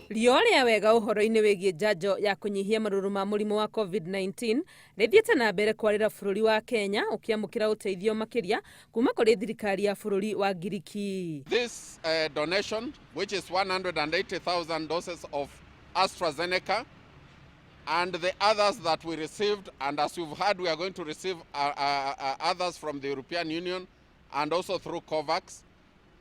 Riũa rĩa wega ũhoro-inĩ wĩgiĩ njanjo ya kũnyihia marũrũ ma mũrimũ wa COVID-19 rĩthiĩte na mbere kwarĩra bũrũri wa Kenya ũkĩamũkĩra ũteithio makĩria kuma kũrĩ thirikari ya bũrũri wa Ngiriki. This donation, which is 180,000 doses of AstraZeneca, and the others that we received, and as you've heard, we are going to receive others from the European Union and also through COVAX.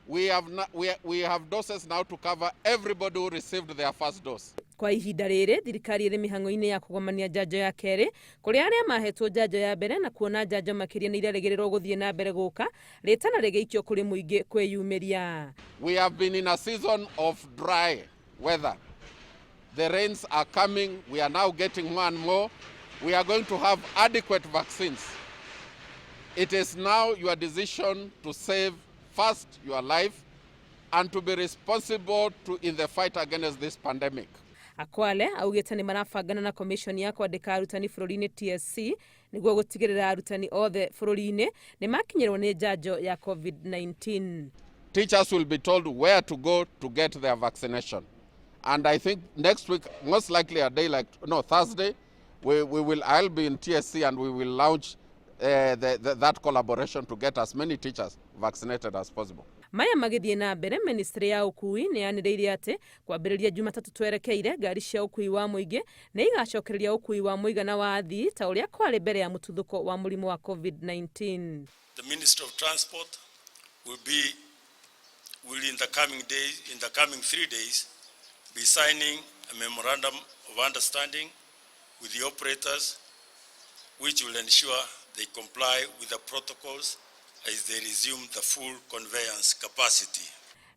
We have doses now to cover everybody who received their first dose. Kwa ihinda rĩrĩ, thirikari ĩrĩ mĩhang'o-inĩ ya kũgomania njanjo ya kerĩ kũrĩ arĩa mahetwo njanjo ya mbere, na kuona njanjo makĩria nĩ irerĩgĩrĩrwo gũthiĩ na mbere gũka rĩtana rĩgĩikio kũrĩ mũingĩ kwĩyumĩria. We have been in a season of dry weather. The rains are coming. We are now getting more and more. We are going to have adequate vaccines. It is now your decision to save first your life and to be responsible in the fight against this pandemic. Akwale augĩte nĩ marabangana na commission ya kwandĩka arutani bũrũri-inĩ TSC nĩguo gũtigĩrĩra arutani othe bũrũri-inĩ nĩ makinyĩrwo nĩ njanjo ya COVID-19. Teachers will be told where to go to get their vaccination. And I think next week, most likely a day like, no, Thursday, I'll be in TSC and we will launch that collaboration to get as many teachers vaccinated as possible. Maya magĩthiĩ na mbere, ministry ya ũkui nĩ yanĩrĩire atĩ kwambĩrĩria Jumatatũ twerekeire, ngari cia ũkui wa mũingĩ nĩ igacokereria ũkui wa mũigana wa athii ta ũrĩa kwarĩ mbere ya mũtuthũko wa mũrimũ wa COVID-19. The Ministry of Transport will in the coming days, in the coming 3 days, be signing a memorandum of understanding with the operators, which will ensure they comply with the protocols as they resume the full conveyance capacity.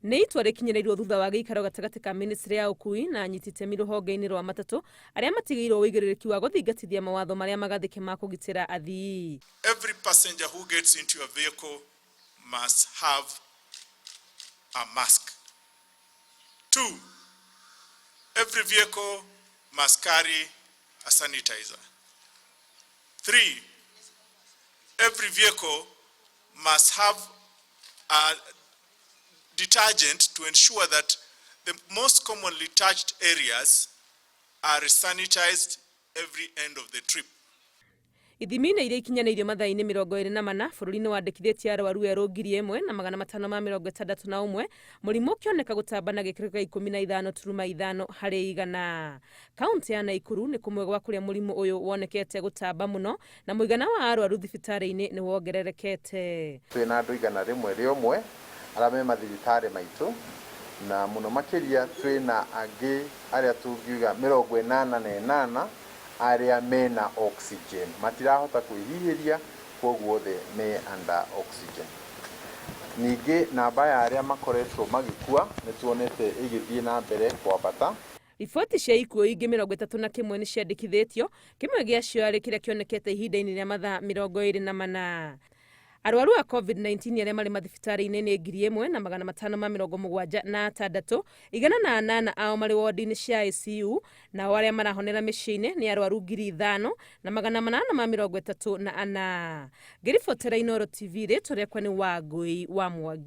Nĩ itua rĩkinyĩrĩirwo thutha wa gĩikaro gatagatĩ ka ministry ya ũkui na anyiti itemi rũhonge-inĩ rwa matatũ arĩa matigĩirwo ũigĩrĩrĩki wa gũthingatithia mawatho marĩa magathĩke ma kũgitĩra athii. Every passenger who gets into your vehicle must have a mask. Two, every vehicle must carry a sanitizer. Three, every vehicle must have a detergent to ensure that the most commonly touched areas are sanitized every end of the trip. Ithimi-inĩ iria ikinyanĩirio mathaa-inĩ 24, bũrũri-inĩ wandĩkithĩtie arwaru erũ 1561, mũrimũ ũkĩoneka gũtamba na gĩkĩro kĩa 15.5%. Kaũntĩ ya Naikuru nĩ kũmwe gwa kũrĩa mũrimũ ũyũ wonekete gũtamba mũno na mũigana wa arwaru thibitarĩ-inĩ nĩ wongererekete. Twĩna andũ 101 arĩa me mathibitarĩ maitũ, na mũno makĩria twĩna angĩ arĩa tũngiuga 88 arĩa mena oxygen, matirahota kwĩhihĩria, koguo othe me under oxygen. Ningĩ namba ya arĩa makoretwo magĩkua nĩ tuonete ĩgĩthiĩ na mbere kwambata. Riboti cia ikuũ ingĩ 31 nĩ ciandĩkithĩtio, kĩmwe gĩacio arĩ kĩrĩa kĩonekete ihinda-inĩ rĩa mathaa 24. Arwaru a COVID-19 arĩa marĩ mathibitarĩ-inĩ nĩ 1576, 108 ao marĩ wodi-inĩ cia ICU, nao arĩa marahonera mĩciĩ-inĩ nĩ arwaru 5834. Ngĩribotera Inooro TV, rĩtwa rĩakwa nĩ Wangũi wa Mwangi.